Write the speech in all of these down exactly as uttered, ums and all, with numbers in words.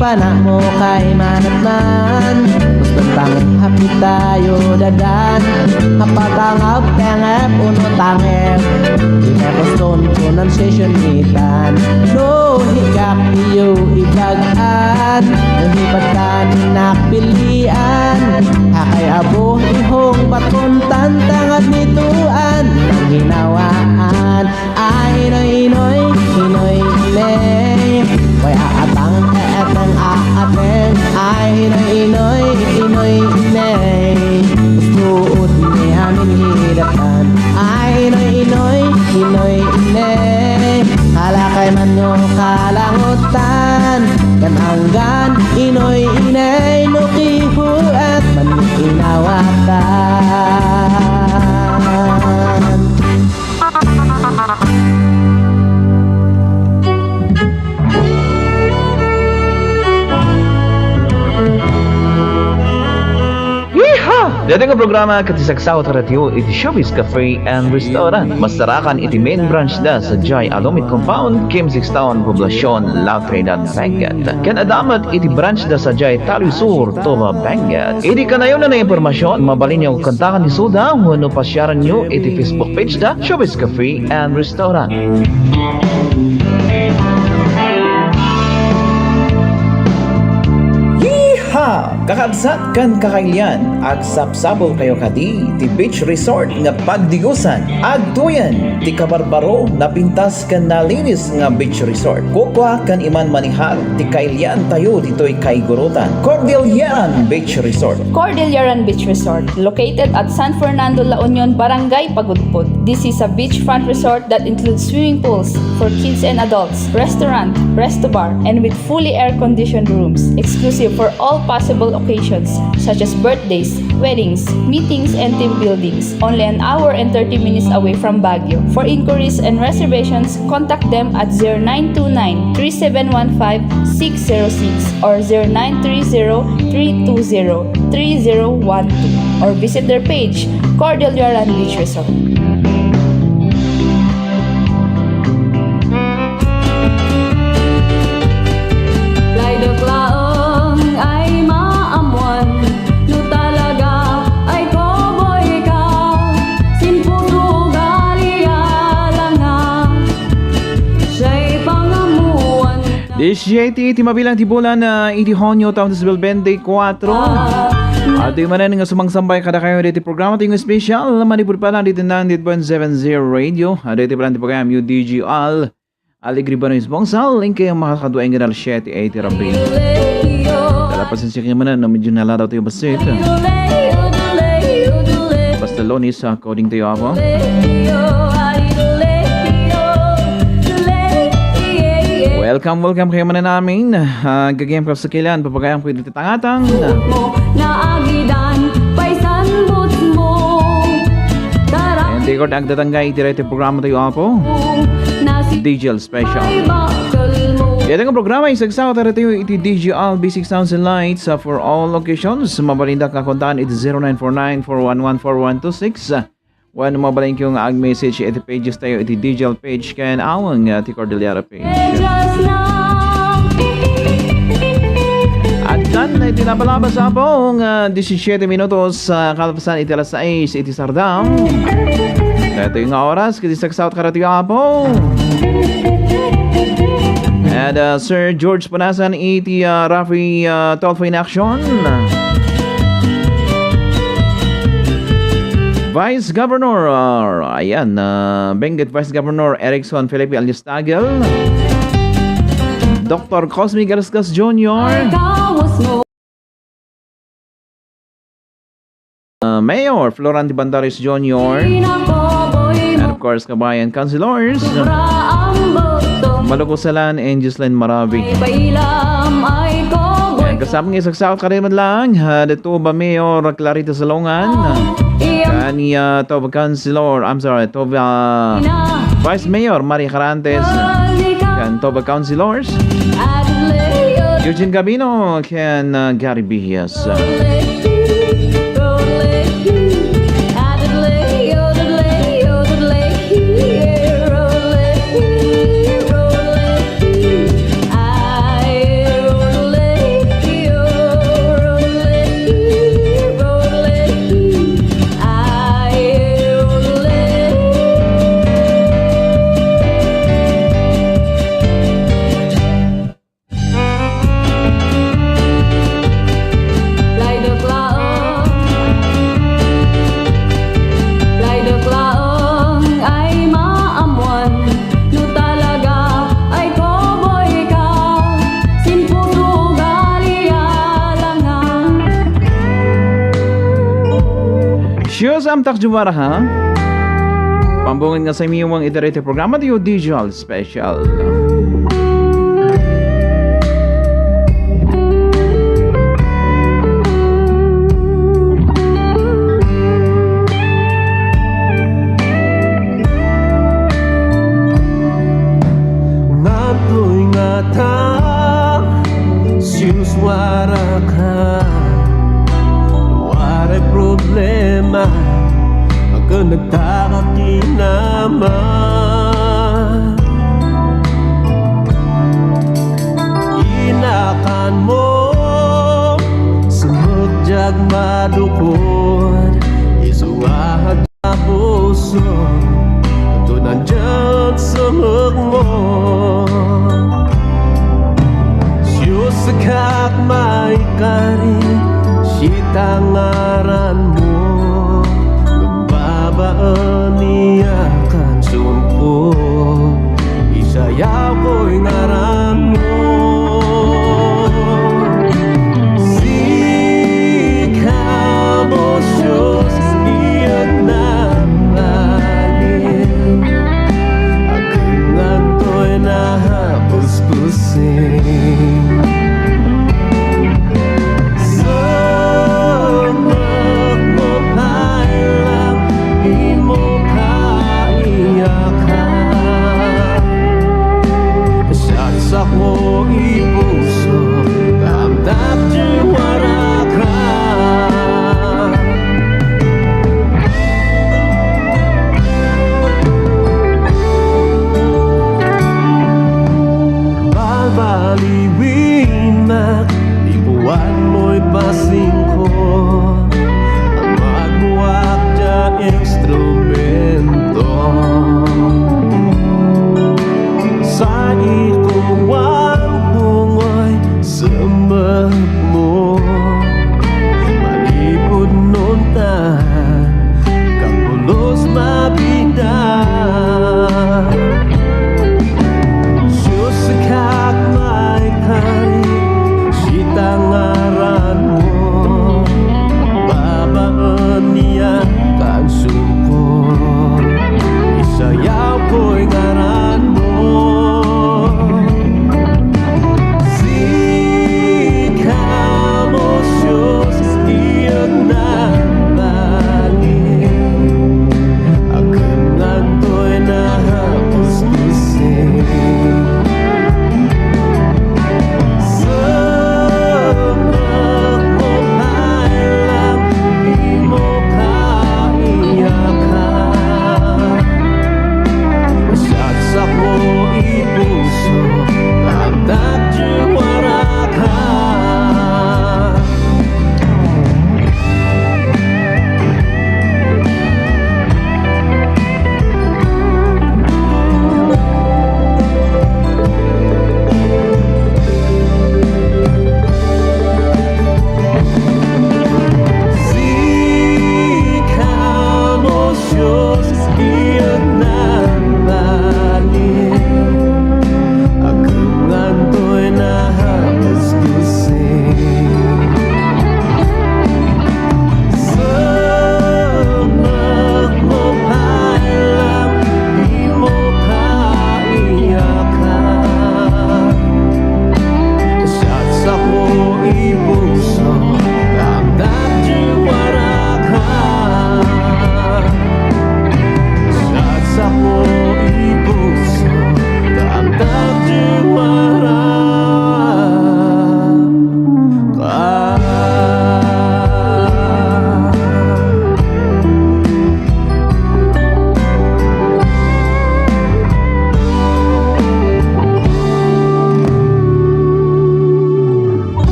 Panakmo kay manatnan, gusto tangep hapit tayo dadan. Hapatangap, tengep, uno tangep. Di na kuston pronunciation itan. No hikak iyo ibagan, no hipatan nakpilian. Hakay abo ihong baton tan tangad nituan. Nanginawaan. Ay, inoy, inoy, inoy, inay. Way aatang, eeteng, aateng. Ay, inoy, inoy, inoy, inay. Ustuod ni amin hidatan. Ay, inoy, inoy, inoy, inay. Halakay man no kalangutan. Kan anggan, inoy, inay, no kihuat man inawatan. Yeehaw! Daytoy nga programa ket ti sagsao ti radio iti Showbiz Cafe and Restaurant. Masarakan iti main branch da sadiay Alumit Compound, Kim Six Town, Poblacion, La Trinidad, Benguet. Ken adda met iti branch da sadiay Taloy Sur, Toba, Benguet. Idi kanayon a nainformasion, mabalinyo kontaken isuda wenno pasiaranyo iti Facebook page da, Showbiz Cafe and Restaurant. Yeehaw! Kakabsat ken kakailian, agsapsapulkayo kadi ti beach resort nga pagdigosan. Agtuyen ti kabarbaro, napintas ken nalinis nga beach resort. Kukua ken Iman Manihal ti kailiantayo ditoy kaigurutan. Cordilleran Beach Resort. Cordilleran Beach Resort, located at San Fernando, La Union, Barangay Pagudpud. This is a beachfront resort that includes swimming pools for kids and adults, restaurant, resto bar, and with fully air-conditioned rooms, exclusive for all possible occasions such as birthdays, weddings, meetings, and team buildings. Only an hour and thirty minutes away from Baguio. For inquiries and reservations, contact them at zero nine two nine, three seven one five, six zero six or zero nine three zero, three two zero, three zero one two, or visit their page, Cordillera Beach Resort. Laydek laeng ay maammuan, no talaga ay cowboy ka, sin puso ugali alanga, siya'y pangammuan. Disiete ti mabilang ti bulan, ah, iti Hunyo taon dos mil bente kuatro. Adtoy manen nga sumangsambay kadakayo ditoy programa ti nga special, manipud pa lang ditoy ninety-eight point seven zero Radio. Adtoy ti palan ti pagayamyo, D J Al. Alegre Banuis Bongsal, inkay makakadua ing alas siete ay ti rabii. Kada pasensia kayo manen, no, medyo naladaw tayo basit. Basta Lunes, according to you, Apo. Welcome, welcome kayo manen amin. Ah, gagayam ka sa kilan, papagayam ko iti tangatang. Naagidan, paisan mo. And record ang tatangga iti daytoy programa tayo, Apo. D J L Special. Iti nga programa, isagsaw tayo iti D J L B six Sounds and Lights, uh, for all occasions. Mabalinda ka kontaan iti zero nine four nine four one one four one two six. Wenno mabalinkayo nga ag-message iti pages tayo iti D J L page ken awan nga ti Cordillera page. Addan iti napalabas, Apo, nga disisyete minutos, ah, kalpasan iti alas sais iti sardam. Daytoy nga oras, ket isagsaw tayo, Apo. And, uh, Sir George Punasan iti, uh, Rafi, uh, Tulfo in Action. Vice Governor, uh, ayan, uh, Benguet Vice Governor Erickson Felipe alias Tagel. Doctor Cosme Gasgas Junior. Uh, Mayor Florante Bandares Junior, and of course, kabayan councilors, Maluko Salan and Jocelyn Maravi. And kasama nga isagsaot kaniman lang, uh, the Toba Mayor Clarita Salongan, kani, uh, Toba Councilor, I'm sorry, Toba Vice Mayor Maria Carantes, kan Toba Councilors, Eugene Gabino, ken, uh, Gary Bihias. Cheers, amtak jumara, ha? Pambungan nga sa imiwang iti daytoy programa, ti Digital Special. Ngantoy ngata, siuswaraka, waray problema, agka nagtaka kinama. Inakan mo, sumukjag madukod, isu nga puso, tunan diyan sumukmo. Siusakak maikari, sitangaran mo, ngem babaen iyakan sumko. Isayawkoy ngaran mo. Sika, Dios, iyan na bali. Akin ngantoy nahapuspusin. Sumukmo pay lang, dimo kaiyakan. Saksakmo ipusok, tamtak ti waraka. Balbaliwimak, ipuan moy pasingko, magbuak ti instrumento. Saiko a pungoy, sumukmo. Manipud nuntan, kapulos mabida. Siusakak maikari, sitangaran mo. Babaen iyakan sumko. Isayawkoy ngaran mo.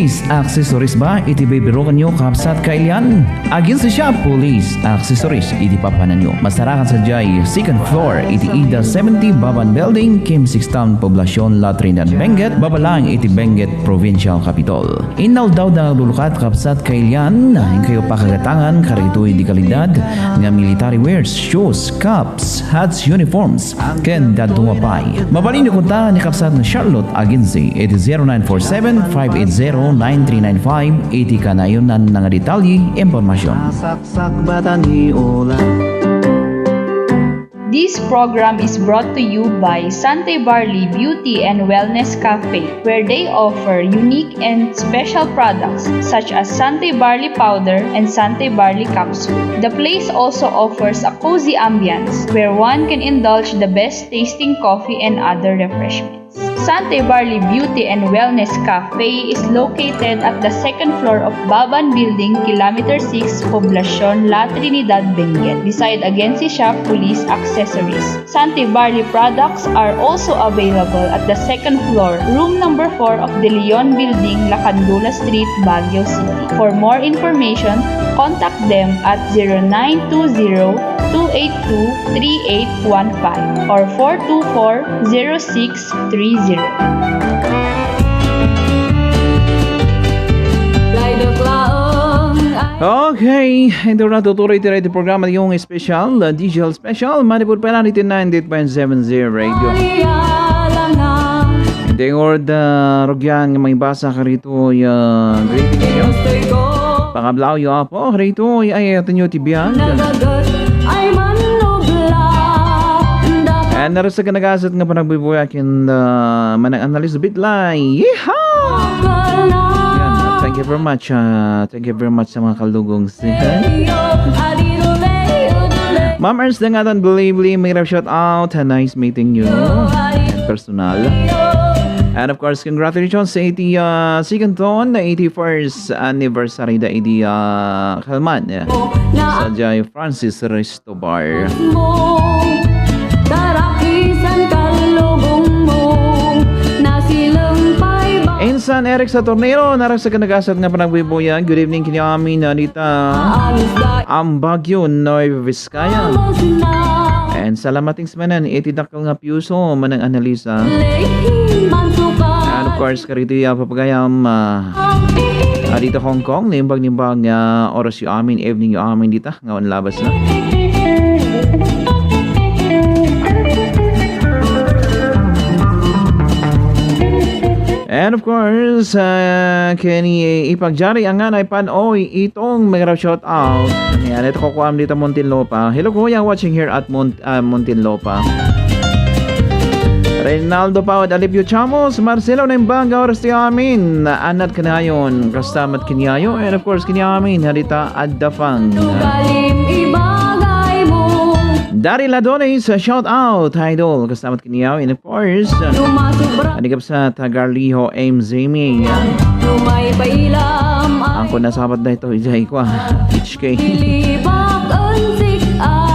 Police Accessories ba iti bibirukanyo, kabsat kailian? Aginsa siya Police Accessories iti papananyo. Masarakan sadiay second floor iti Ida seventy Baban Building, Kim Sixth Town, Poblacion, La Trinidad, Benguet, baba lang iti Benguet Provincial Capitol. Inaldaw da lulukat, kabsat kailian, inkayo pakagatangan kadagitoy di kalidad nga military wears, shoes, caps, hats, uniforms, ken dadduma pay. Mabalinyo konta ni kabsat nga Charlotte Agency iti zero nine four seven, five eight zero, nine three nine five iti kanayon-na nga detalye, impormasyon. Sakbatan ni Ola. This program is brought to you by Sante Barley Beauty and Wellness Cafe, where they offer unique and special products such as Sante Barley Powder and Sante Barley Capsule. The place also offers a cozy ambience where one can indulge the best tasting coffee and other refreshments. Sante Barley Beauty and Wellness Cafe is located at the second floor of Baban Building, Kilometer six, Poblacion, La Trinidad, Benguet, beside Agency Shop Police Accessories. Sante Barley products are also available at the second floor, room number four of De Leon Building, Lacandula Street, Baguio City. For more information, contact them at zero nine two zero, two eight two, three eight one five or four two four, zero six three zero. Laydek laeng ay Okay, ito na tutuloy iti radio programa yung special, uh, digital special, manipod pa lang iti ninety-eight point seven zero Radio. Alialangan. Iti ngord, uh, rugyan nga mangibasa karito, uh, greetings yo. Gusto ko. Pangablaw yo, Apo, karito, ay, ay, atin yo ti biag. Nagagat ay manubla. And narasa ka nagasat nga panagbibuya ken, uh, manang analis bitlay. Yeehaw! Yan, thank you very much, uh, thank you very much sa mga kalugong. Ma'am Ernst Dangatan, Blibli, mayroon shout out. Nice meeting you in personal. And of course, congratulations sa iti, uh, second ton na eighty-first anniversary da idi, uh, Kalman, eh. Sadiay Francis Restobar. Mo, tarakisan kalubong mo, nasileng pay ba- Insan Eric Saturnero, naragsak a nagasat nga panagbibuyan. Good evening, kini amin, Anita. Ang Baguio, Nueva Vizcaya. And salamat, thanks manen, iti dakkel nga piuso, manang Annalisa. And of course, karito ya, papagayam, ah, ah, dito Hong Kong, nimbag-nimbag nga oras yo amin, evening yo amin, dita. Nga unlabas na. And of course, uh, keni ipagdiari a ngan ay Panoy Itong, mega shout out. Yan, ito ko kuam dito Muntinlupa. Hello, kuya, watching here at Mont-, uh, Muntinlupa. Reynaldo Pawad, Alipio Chamos, Marcelo Nembanga, oras ti amin. Anat kanayon, kastamat kinyayo, and of course, kinyamin, harita, adda pang. Tugalim ibagay mo. Daryl Adonis, shout out, idol, kastamat kinyayo, and of course, Lumasubra. Ani kapsa, Tagarliho, M Z Ming. Lumay pailam. Ang ko nasabat na ito, ijay ko, ah. H K. Ilibak ang sik-a.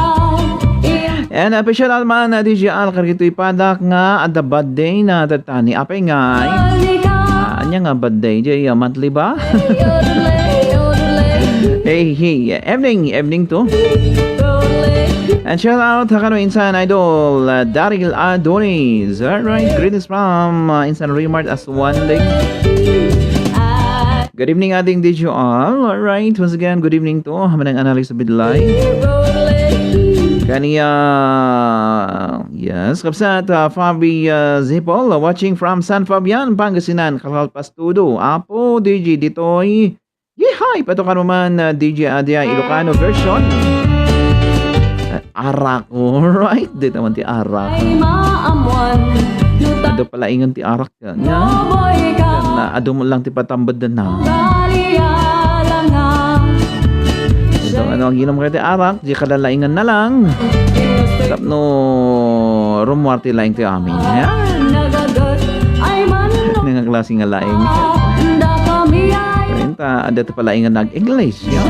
And, uh, special man, uh, D J Al, kargito ipadak nga, at the bad day na tatani. Apay nga, ay? Ah, anya nga bad day? Jay, uh, monthly ba? Hey, hey, evening, evening to. And shout out, hakano insan, idol, uh, Daryl Adonis. All right, greetings from, uh, insan Remart as one day. Good evening, ading D J Al. All right, once again, good evening to Manang Annalisa Bidlay. Kaniya, yes, kapsat, uh, Fabi, uh, Zipol, uh, watching from San Fabian, Pangasinan, Kalalpas Tudo. Apo, D J Ditoy. Yeehaw! Patukan mo man, uh, D J Adia, Ilocano version. Uh, arak, all right. Di naman ti arak. Ay, maamuan. Adu palaingan ti arak. Nga, nga, adu mo lang ti patambad na. Ito, ano, ang inom kayo ti arak, di kalalaingan na lang. Tapno, rumuar ti laing ti amin. Yan. Nga klase nga laing. Renta, adda ti palaingan nag-English. Yan.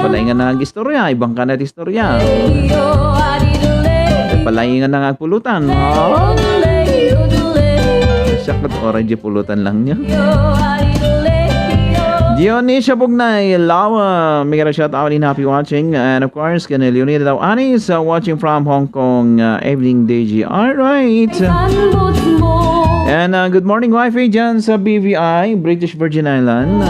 Palaingan nag-istorya, ibang ka na ti istorya. Palaingan na nga agpulutan. Oh. Dapat orange pulutan lang niya. Dionisia Bugnay, Lawa, mega shout out and happy watching. And of course, kay Leonida daw Anis, uh, watching from Hong Kong, uh, evening D J. All right. And, uh, good morning, wifey, dyan sa B V I, British Virgin Island.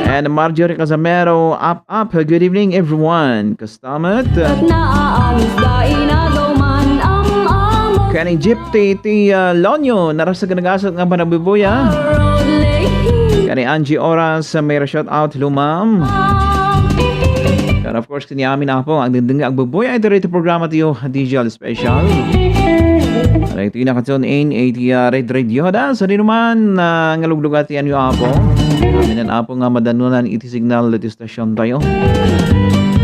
And Marjorie Casamero, up, up. Good evening, everyone. Kastamat. Kani Jeep ti, ti, uh, Lonyo, narasa ganagasat nga panagbubuya. Kani Angie Oras, uh, may shout out, hello, ma'am. And of course, kini amin, Apo, agdengdeng, agbubuya, iti, iti programa tiyo, D J Special. Aray, iti nakatune in, iti, ah, Red Radio da. Sa dinuman, ah, nga luglugan ti anyo, Apo. Aminan, Apo, nga madanunan iti signal iti stasyon tayo.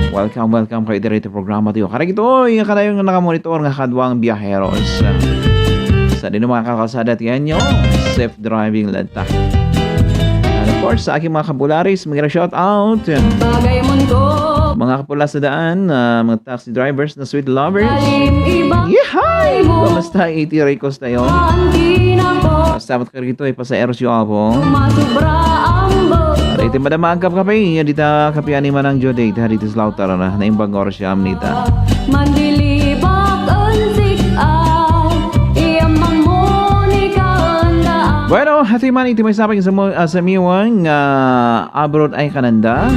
Welcome, welcome kayo diri iti programa tayo. Karagitoy, nga kanayon nga nakamonitor nga kaduang biyaheros. Sa dinuman nga kalsada ti anyo, safe driving latta. And of course, sa aking mga kapularis, mga shout out. Mga kapula sa daan, ah, mga taxi drivers na sweet lovers. Yahay! Kumusta iti Ricos tayo? Basta mat karito, ipasaeros yo, Apo. Iti madama ang kapkape, dita kape ani manang Jode, ita dito sa lautar na, naimbang oras siya amnita. Bueno, hati man iti may saping sa mo-, ah, sa miwang, ah, abroad ay kananda.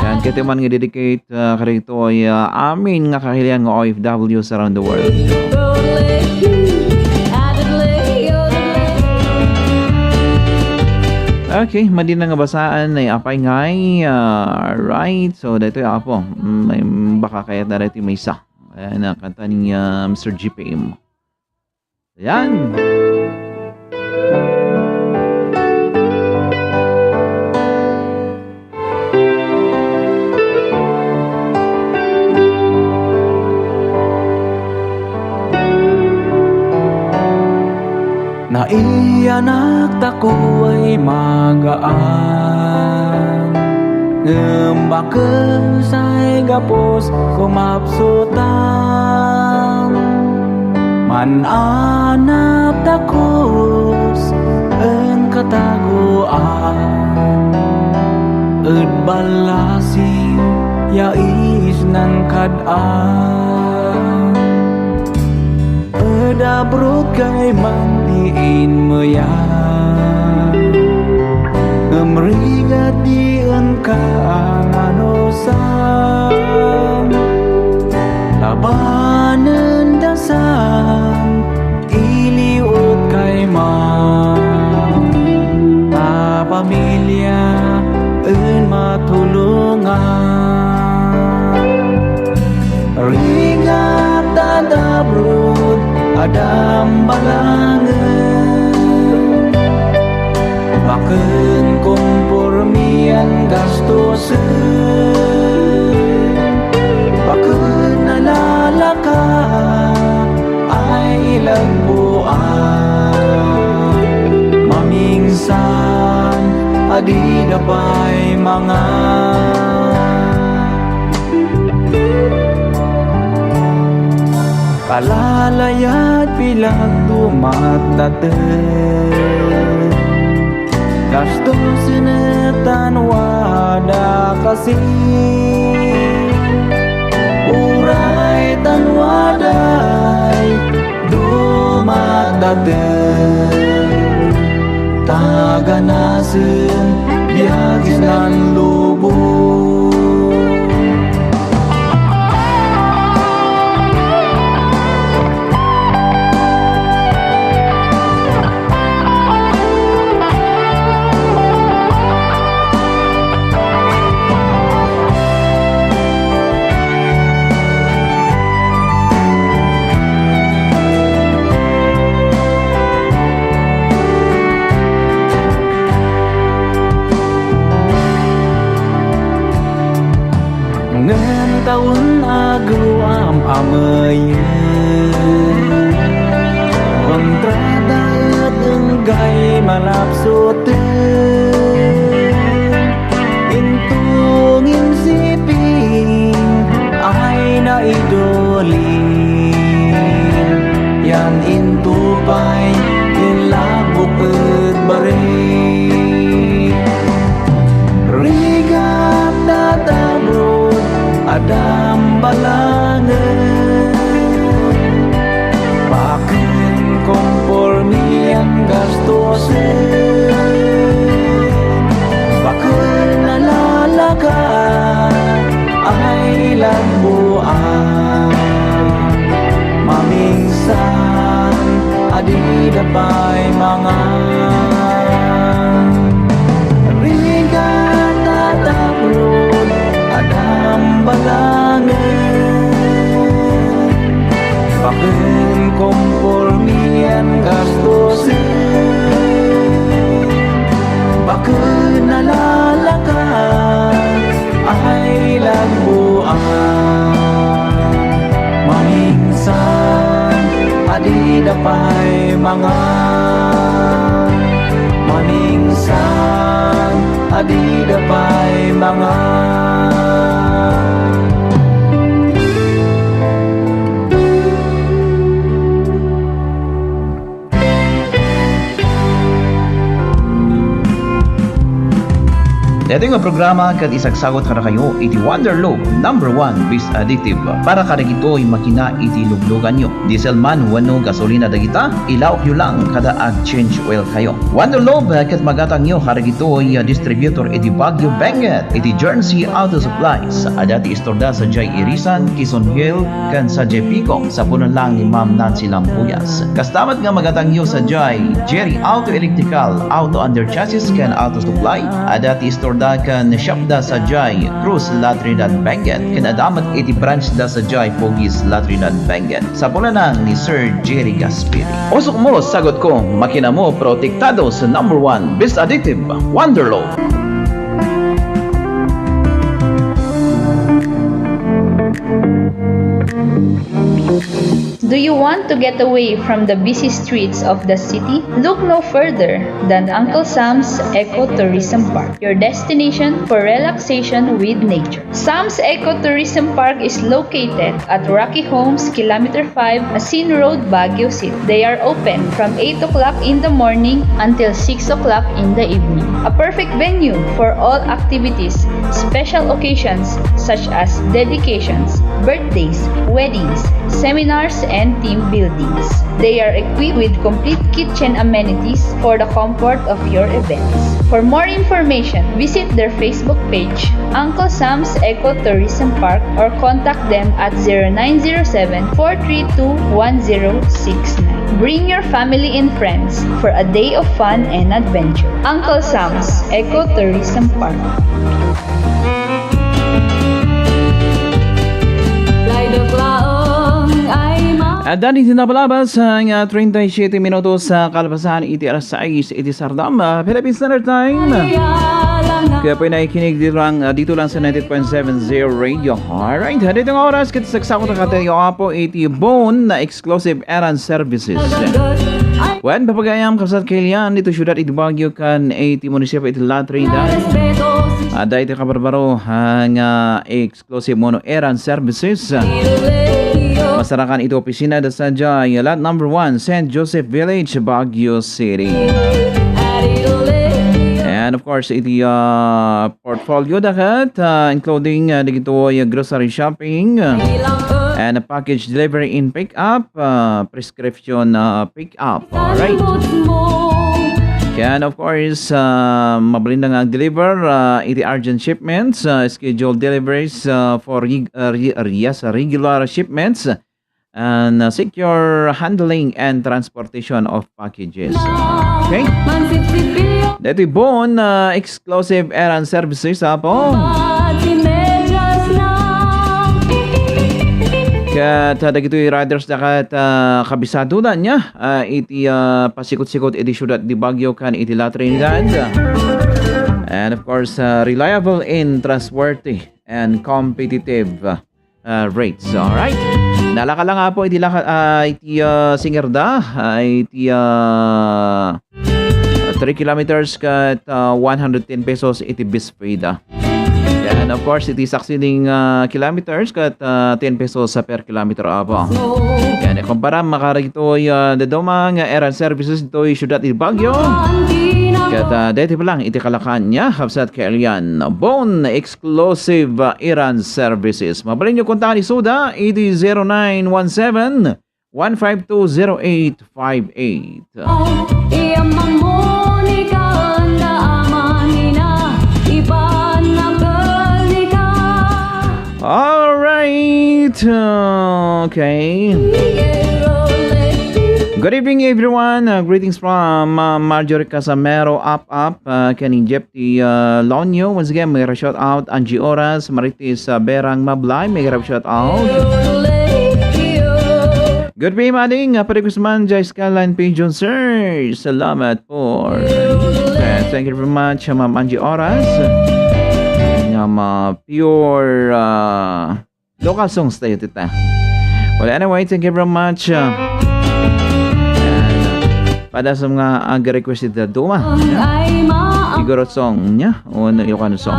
Yan, kaya man nga dedicate, ah, karito ay, ah, amin nga kakilian nga O F Ws around the world. Okay, madi na nga basaan ay apay ngay, ah, right. So, dito yung Apo. Mm, may baka kaya na dito may isa. Ayan, ang kanta ni, ah, Mister G P M. Ayan. Naiyanak tako ay magaan, ngem baken say gapus kumapsutan. Man-anap dakus en katagoan, ed ballasing ya isnan kad-an. Ed abroad kay man ti inmeyan, ngem rigat ti enka a manusan. Labanen da san iliwet kay man, ta pamilia en matulongan. Rigat ta ad-abroad a dambalangen, baken kompormian gastusen, baken nalalaka ay lagbuan. Mamingsan a dida pay mangan. Kalalayad pilagdumat daten, gastusen tan wada kasi. Uray tan waday dumat daten, ta ganasen biag isnan lubong. Ngem tawen aguam a meyen, kontrada et enggay malapsuten. Into ngin siping ay naidulin, yan into pay Dambalangen, baken kompormian gastusen, baken nalalakat ay lagbuan. Mamingsan, adida pay mangan. Rigat a taprod a dambalangen, baken kompormian gastusen, baken nalalakat ay lagbuan. Mamingsan, adida pay mangan. Mamingsan, adida pay mangan. Daytoy nga programa ket isagsagut kadakayo iti Wonder Lobe number one Beast Additive para kadagitoy makina iti lugluganyo. Diesel man wenno gasolina dagita, ilawokyo lang kada ag-change oil kayo. Wonder Lobe ket magatangyo kadagitoy a distributor iti Baguio, Benguet, iti Journey Auto Supplies. Adda ti istorda sadiay Irisan, Quezon Hill, ken sadiay Pico, sapunen lang ni Ma'am Nancy Lampuyas. Kasta met nga magatangyo sadiay Jerry Auto Electrical, Auto Under Chassis, ken Auto Supply. Adda ti istorda ken shopda sadiay Cruz, La Trinidad, Benguet, ken adda met iti branchda sadiay Pogues, La Trinidad, Benguet. Sapunen lang ni Sir Jerry Gaspiri. Usokmo, sagutko, makinamo, protektado sa number one Beast Additive, Wonder Lobe. Do you want to get away from the busy streets of the city? Look no further than Uncle Sam's Ecotourism Park, your destination for relaxation with nature. Sam's Ecotourism Park is located at Rocky Homes, Kilometer five, Asin Road, Baguio City. They are open from eight o'clock in the morning until six o'clock in the evening. A perfect venue for all activities, special occasions such as dedications, birthdays, weddings, seminars, and team buildings. They are equipped with complete kitchen amenities for the comfort of your events. For more information, visit their Facebook page, Uncle Sam's Eco Tourism Park, or contact them at zero nine zero seven, four three two, one zero six nine. Bring your family and friends for a day of fun and adventure. Uncle Sam's Eco Tourism Park. Adda ni tinapalabas nga treinta y siete minutos sa kalpasan iti alas sais iti sardam, ah, Philippine Standard Time. Kaya po naikinig dito lang, ah, dito lang sa ninety-eight point seven Zero Radio. Alright, dito nga oras, kita saksakot ang katayo apo iti Bone na exclusive errand services. Wen, papagayam, kabsat, kailan dito syudad iti Baguio kan iti munisipyo iti La Trinidad. Adda iti kabarbaro, ah, nga exclusive mono errand services. Masarakan iti opisina da sadiay Lot number one, Saint Joseph Village, Baguio City. And of course, iti, uh, portfolio da ket, uh, including, uh, dagitoy grocery shopping, uh, and a package delivery in pick-up, uh, prescription, uh, pick-up. Alright. Ken, of course, uh, mabalinda nga ag-deliver, uh, iti urgent shipments, uh, scheduled deliveries, uh, for reg-, uh, re-, uh, yes, uh, regular shipments, and, uh, secure handling and transportation of packages. Okay? Daytoy Bone, uh, exclusive errand services, apo. Ket, uh, dagitoy riders da ket, uh, kabisadoda nia, uh, iti, uh, pasikot-sikot iti siudad di Baguio ken iti La Trinidad. And of course, uh, reliable and trustworthy and competitive, uh, rates. Alright? Nalaka lang nga po iti laka-, ah, iti, ah, singerda, ah, iti, ah, three kilometers ket, ah, one hundred ten pesos iti bus fee da. And of course, iti succeeding, ah, kilometers ket, ah, ten pesos sa per kilometer apo. Yan, kumpara makaragitoy, ah, daduma nga errand services ditoy siudad iti Baguio. Ket, ah, daytoy pa lang iti kalakan niya, kabsat, kay Elian Bon, exclusive, ah, Iran services. Mabalinyo kontaken isuda iti zero nine one seven, one five two, zero eight five eight. Iya Ma'am Monica, anda amanina, iban na girl ni ka. All right. Okay. Good evening, everyone. Uh, greetings from, uh, Marjorie Casamero, Up Up, uh, Kenny Jeff T, uh, Lonyo. Once again, mega shout out. Angie Oras, Marites, uh, Berang Mablay, mega shout out. Good evening, Mading. Uh, Padre Guzman, Jai Skyline Pigeon, sir. Salamat po. Thank you very much, Ma'am Angie Oras. Nga ma pure, uh, local songs tayo, tita. Well, anyway, thank you very much. Uh, padasam nga ag-request ita duma. Siguro song niya o no, Ilocano song.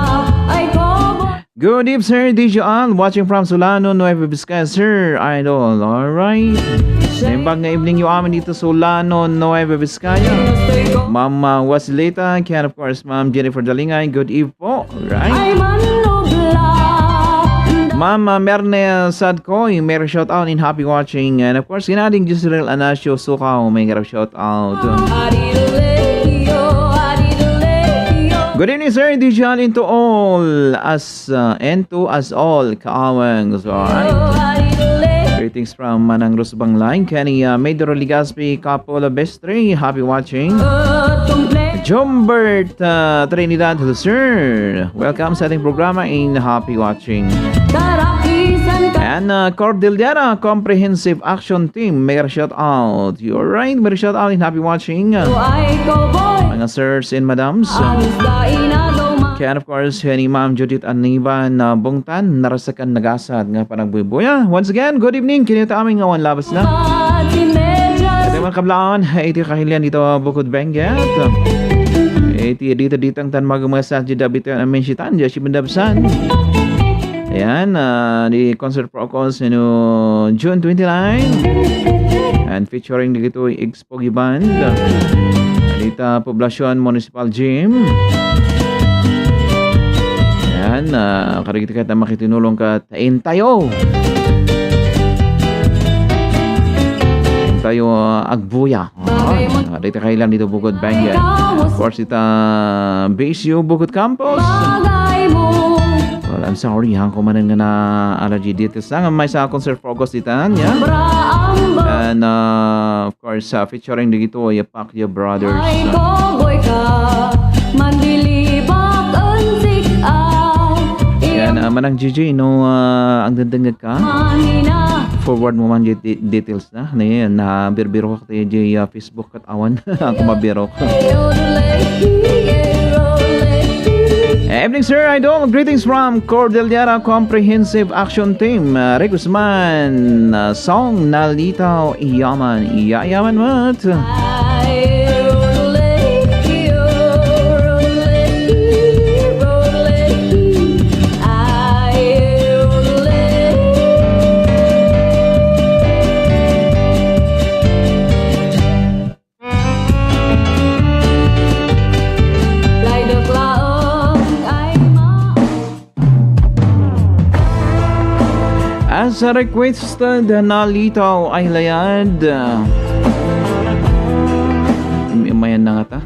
Good eve, Sir D J Al, watching from Solano, Nueva Vizcaya, Sir Idol. All right. Naimbag nga evening yo amin dito Solano, Nueva Vizcaya. Ma'am, uh, Wasilita, and of course, Ma'am Jennifer Dalingay. Good eve po. Right. Ma'am, uh, Merne Sadcoy, mega shout out and happy watching. And of course, kinading Jezreel Anasio Sukaw, mega shout out. Good evening, Sir D J Al, into all as, uh, and to us all, kaawang. So, all right. Greetings from Manang Rose Banglay, Kenny, uh, Maydoro Legaspi, Kapola Bestre, happy watching. Jombert, uh, Trinidad, hello, sir. Welcome sa ating programa in happy watching. And, uh, Cordillera Comprehensive Action Team, mega shout out. You're right, mega shout out and happy watching. Mga sirs and madams. Kaya, of course, ni Ma'am Judith Aniban, uh, Bungtan, narasakan nagasat nga panagbuy-buya. Once again, good evening. Kini ta amin nga awan labas na. Iti mga kablaan, iti kahilian dito, Bukod Benguet. Iti dito, ditang tan magumasat, di David, amin sitan, di si Bendabsan. Ayan, ah, di concert for Ocos, you know, June twenty-nine. And featuring dito, Igs Pogi Band. Dita Poblacion Municipal Gym. Ayan, ah, karigit ka na makitinulong ka, tain tayo. Tain tayo, ah, agbuya. Ah, dito kayo lang dito, Bukod Benguet. Of course, ita B S U Bukod Campus. Well, I'm sorry, ha, kumanan nga na allergy dito. Sa nga may sa concert for August ditan, yeah? And, uh, of course, uh, featuring dito, yung Pacquiao Brothers. Yan, uh, Manang G G, no, uh, ang dandang ka. Forward mo man yung de- details na. Na yan, na birbiro ka tayo, uh, Facebook. Awan, ako mabirok. Evening, Sir Idol. Greetings from Cordillera Comprehensive Action Team. Uh, Rick Guzman, uh, song Nalitaw Iyaman. Iyayaman mat. Laydek laeng ay ma- As a requested, Nalitaw ay layad. May-, mayan na nga ta.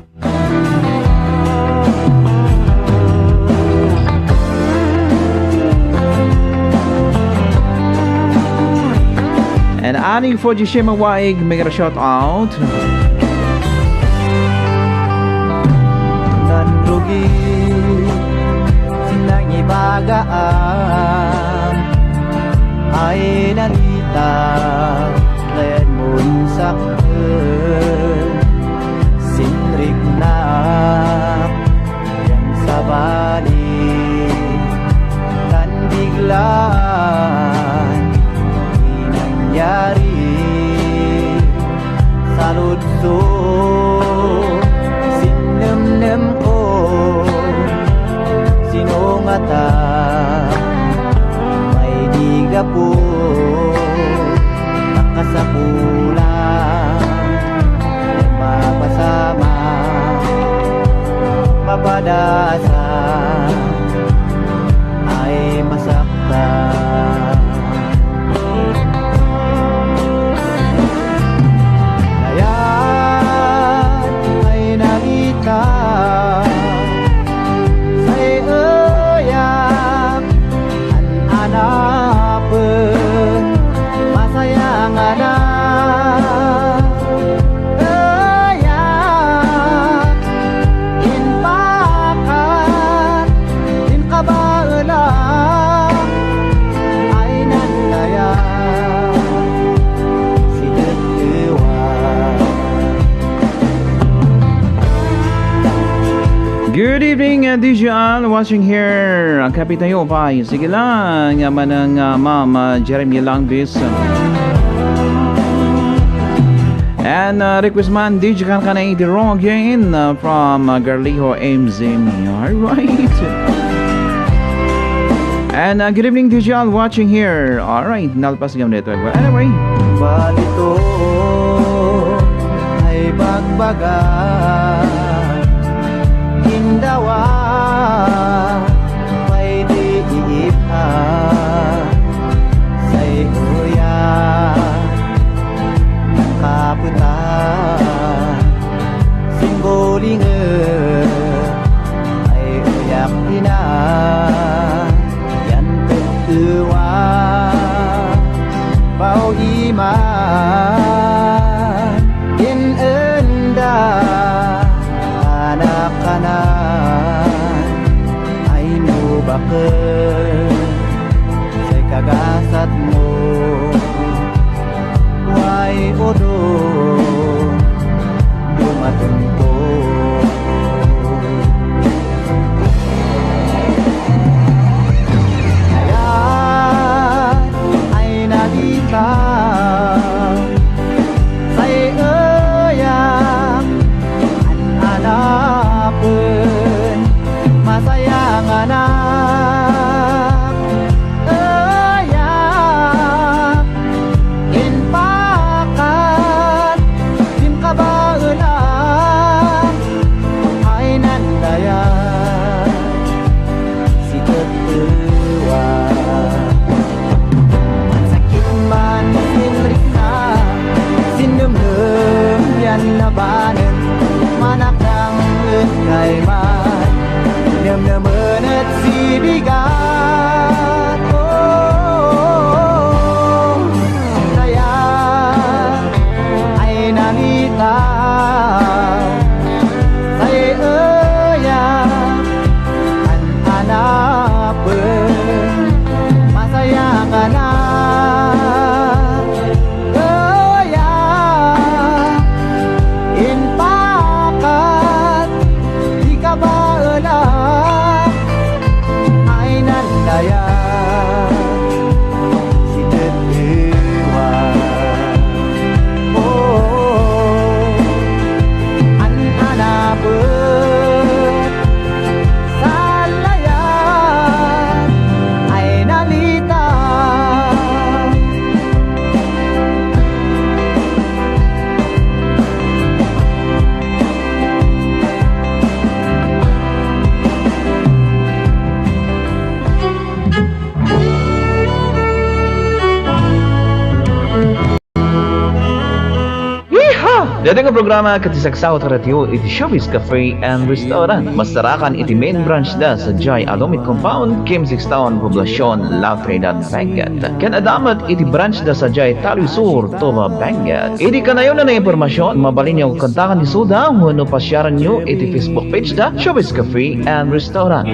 And Ani Fujishima Waig, mega shout out. Nanrugi sinangibagaam ay nalita, layan mo sakten, sinriknak, yan sabali, tan biglaan, di nangyari, saludso, sinnemnem ko, sino nga ta, may di gapu, nakasapulan, mapasama. D J Al watching here. Ang kapitayo pa. Sige lang. Nga manang, ah, Ma'am, ah, Jeremy Langbis. And, uh, request man, D J Kankana iti wrong again, uh, from, uh, Garliho M Z. All right. And, uh, good evening, D J Al, watching here. All right, nalpas gam dito. Well, anyway. Balito ay bagbaga, indawa, pay di iipa, say uya. Nakaputan, singgulinget, ay uyak ina, yan tettewa, bao ima, inenda, anak-anak, ay no baket, say kagasatmo. Way udom, dumatenko. Ayan ay nalika, say eyak, an-anapen, masayang anak. Ayak, impakat, dim kabaela, ay nandaya, si tettewa. Sakit man, sinrikna, sinnemnem, yan nabanen, manakdang, kayman, nemnemen, Sibigat, oh, kaya ay nalita, say eyak, an-anapen, masayang anak. Eyak, impakat, di kabaela, ay nandaya, si tettewa. Oh, an-anapen, Salayan ay nalita. Yeehaw! Daytoy nga programa ket ti sagsao ti radio iti Showbiz Cafe and Restaurant. Masarakan iti main branch da sadiay Alumit Compound, Kim Six Town, Poblacion, La Trinidad, Benguet. Ken adda met iti branch da sadiay Talui Sur, Toba, Benguet. Iti kanayon a nainformasion, mabalinyo kontaken isuda wenno pasiaranyo iti Facebook page da, Showbiz Cafe and Restaurant.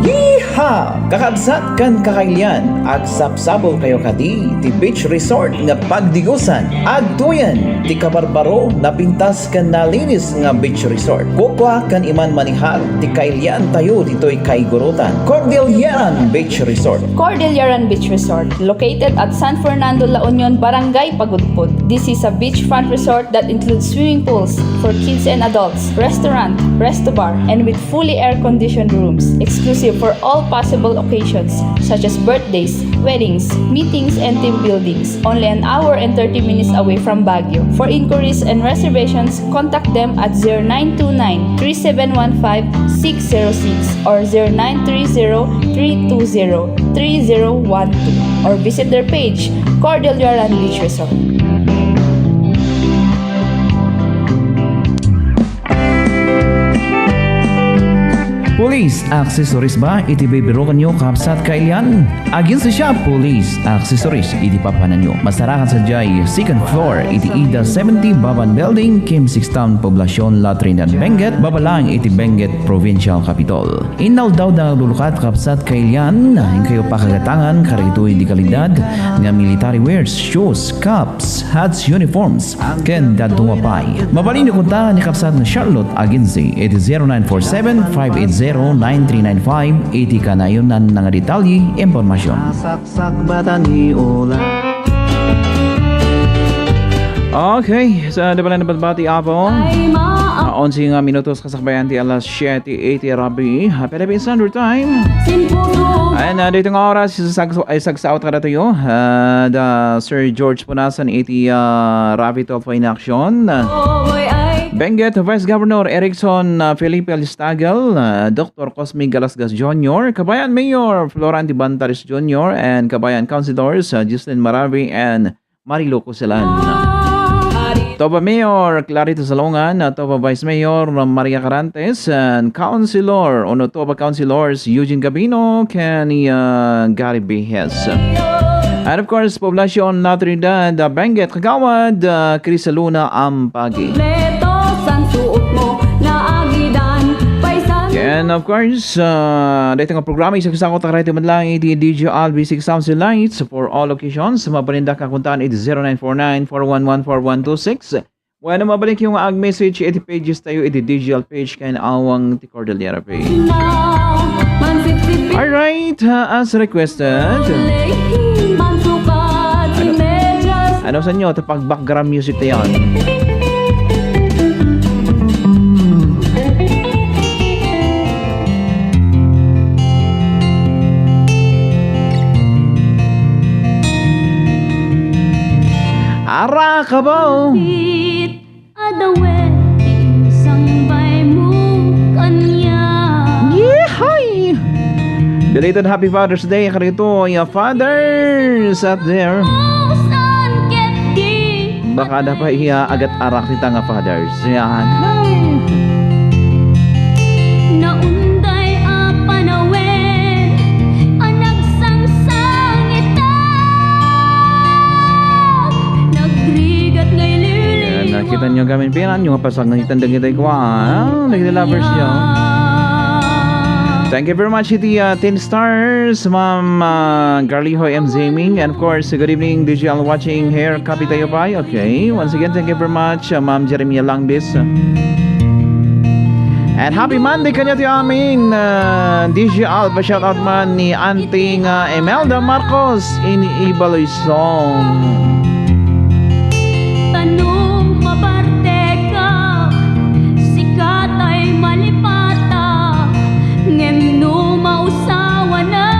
Yeehaw! Kakabsat ken kakailian, agsapsapulkayo kadi ti beach resort nga pagdigosan. Agtoyen ti kabarbaro, napintas ken nalinis nga beach resort. Kukua ken iman manihar ti kailiantayo ditoy kaigurutan. Cordilleran Beach Resort. Cordilleran Beach Resort, located at San Fernando, La Union, Barangay Pagudpud. This is a beachfront resort that includes swimming pools for kids and adults, restaurant, resto bar, and with fully air-conditioned rooms, exclusive for all possible occasions such as birthdays, weddings, meetings, and team buildings. Only an hour and thirty minutes away from Baguio. For inquiries and reservations, contact them at zero nine two nine, three seven one five, six zero six or zero nine three zero, three two zero, three zero one two, or visit their page, Cordillera Beach Resort. Police Accessories ba iti bibirukanyo, kabsat kailian? Aginsa siya Police Accessories iti papananyo. Masarakan sadiay second floor iti Ida seventy Baban Building, Kim Six Town, Poblacion La Trinidad, Benguet, baba lang iti Benguet Provincial Capitol. Inaldaw da nga lulukat, kabsat kailian, inkayo pakagatangan kadagitoy di kalidad nga military wears, shoes, caps, hats, uniforms, ken dadduma pay. Mabalinyo konta ni kabsat nga Charlotte Aginsi iti zero nine four seven, five eight zero, nine three nine five iti kanayonan nga detalye, impormasyon. Sakbatan ni Ola. Okay, sa dabalan na balbati, Apo. Ay, ma- Ah, onse nga minutos kasakbayan ti alas siete iti rabii, ah, Philippine Standard Time. Simpuso. Ayan, ah, dito nga oras, isagsa-, isagsaot kadatayo, ah, da Sir George Punasan iti, ah, Raffy Tulfo in Action. Oy, ay. Benguet Vice Governor Erickson, ah, Felipe Alistagal, ah, Doctor Cosme Galasgas Junior, Kabayan Mayor Florante Bantares Junior, and Kabayan Councilors, ah, Jocelyn Maravi and Marilu Kuselan. Toba Mayor Clarito Salongan, uh, Toba Vice Mayor Maria Carantes, and Councilor, ono Toba Councilors Eugene Gabino, ken, uh, Gary Behes. And of course, Poblacion La Trinidad, uh, Benguet Kagawad, uh, Crisaluna Ampagi. Kompleto san suot mo, naagidan, paisan. And of course, uh, dito nga programa, isagsaot tayo man lang iti D J Albi Six Sounds and Lights. For all occasions, mabalinda ka kuntaan iti zero nine four nine four one one four one two six. Wenno, mabalinyo nga ag-message iti pages tayo iti digital page ken awang ti Cordillera page. Alright, uh, as requested. Ano, ano sa inyo? Pag-background music na yan. Ara ka ba? Adawet ti insangbaymo kaniak. Yeehaw! Belated Happy Father's Day kadagitoy a fathers out there. Saan ket di. Baka adda pay agat-arak dita nga fathers. Yan. Naunday a panawen a nagsangsangitak, nagrigat nga ilili. Yan, nakita nyo gamin, pinaan nyo nga pasangitan dagiti kua, ah, dagiti lovers nyo. Thank you very much iti, uh, Teen Stars, Ma'am, uh, Garliho M. Zaming, and of course, good evening, D J Al watching here, Kapitayo Pay. Okay, once again, thank you very much, uh, Ma'am Jeremia Langbis. And happy Monday kanyo ti amin, uh, D J Al, pa-shout out man ni Auntie nga Imelda Marcos in Ibaloi Song. Tano maparteka, sika tay malipata, ngem no mausawanak,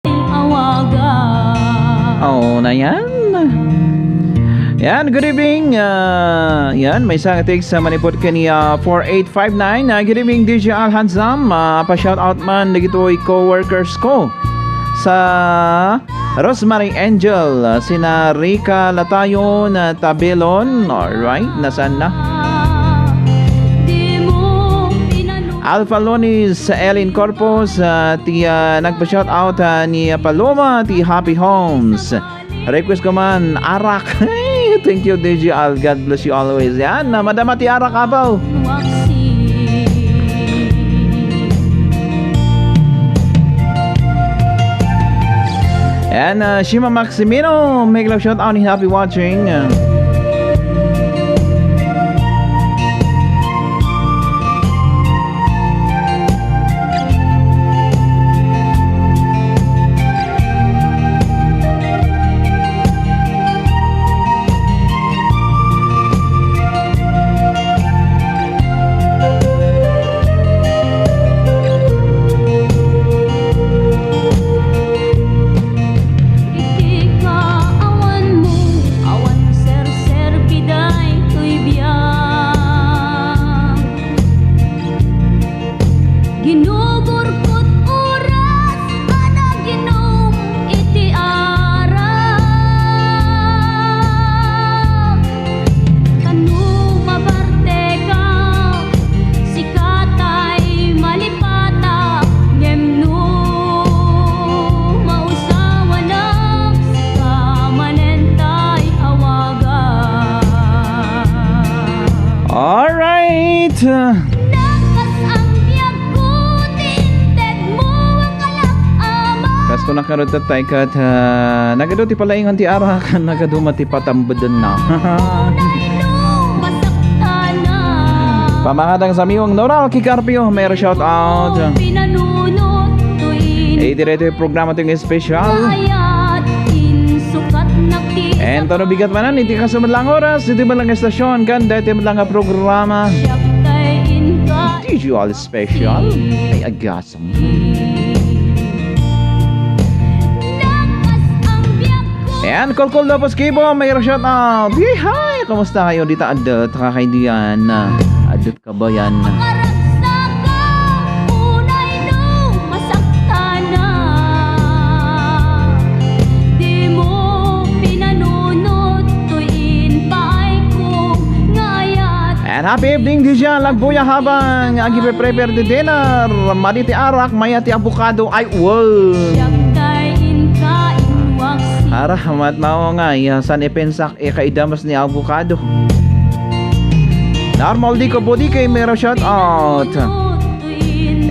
awaga. Oh, na yan. Yan, good evening. Ah, yan, may isang text sa manipod kani, ah, four eight five nine. Ah, good evening, D J Al Handsome. Ah, pa-shout out man dagitoy co-workers ko sa Rosemary Angel, ah, sina Rica Latayon, ah, Tabelon. Alright, nasaan na? Alpha Lonis, Ellen Corpus, ah, ti, ah, nagpa-shout out, ah, ni Paloma, ti Happy Homes. Request ko man, arak. Thank you, D J Al. God bless you always. Yan, ah, madama ti arak, abaw. And, uh, Shima Maximino, make love shout out and happy watching. Iti kaawanmo, awan ser Alright. Nakas ang biag ko, tintedmo ang kalak, Ama. Kas ko nakarot tayo kat, ah, nagadu ti palaingan ti arak, nagadu met ti patambeden na. Unay no masaktan na. Pamakadang sa miwang Noral Kikarpio, may shout out. Pinanunot to in. Eh, diretso yung programa to yung special. Ayat in sukat na ti. And tano bigat manan, iti kasunod lang oras, iti lang estasyon, kan dati lang nga programa. Siak tay in ka. Digital special. Ay, agas. Nakas ang biag ko. Ayan, Kulkul Lopez Kibo, may shout out. Hi, hi! Kumusta kayo dita, adda? Takakaidian na. Adda kabayan. Karagsakan, unay no masaktan na. Dimo pinanunot, toy in paay ko nga ayat. And happy evening, Dijan Lagbuya, habang agipe-prepare ti dinner. Madi ti arak, mayat ti avocado. Ay, wow! Siak tay in kainwak si. Ara, mat mao nga, ya, san ipensak, e, kaidamas ni avocado. Normal di ko body kay mero shout out.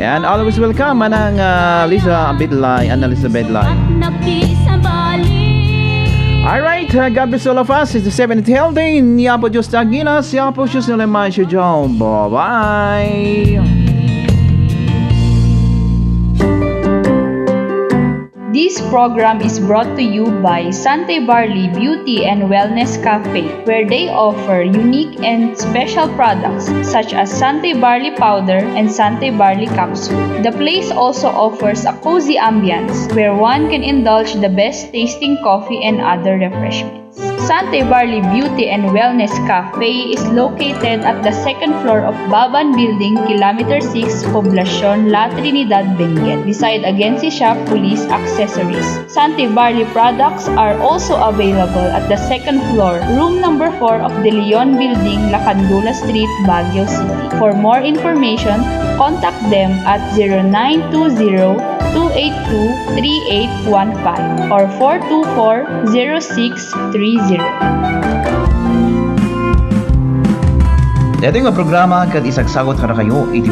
And always welcome, Manang, ah, Lisa Bedlay, Ana Lisa Bedlay. Alright, uh, God bless all of us. It's the seventh healthy. Ni Apo Diyos tagina, si Apo Diyos na lemay siya dyan. Bye-bye. This program is brought to you by Sante Barley Beauty and Wellness Cafe, where they offer unique and special products such as Sante Barley Powder and Sante Barley Capsule. The place also offers a cozy ambience where one can indulge the best tasting coffee and other refreshments. Sante Barley Beauty and Wellness Cafe is located at the second floor of Baban Building, Kilometer six, Poblacion, La Trinidad, Benguet, beside Agencia Shop Police Accessories. Sante Barley products are also available at the second floor, room number four of De Leon Building, Lacandula Street, Baguio City. For more information, contact them at zero nine two zero, two eight two, three eight one five or four two four, zero six three zero. Daytoy nga programa ket isagsagot kadakayo iti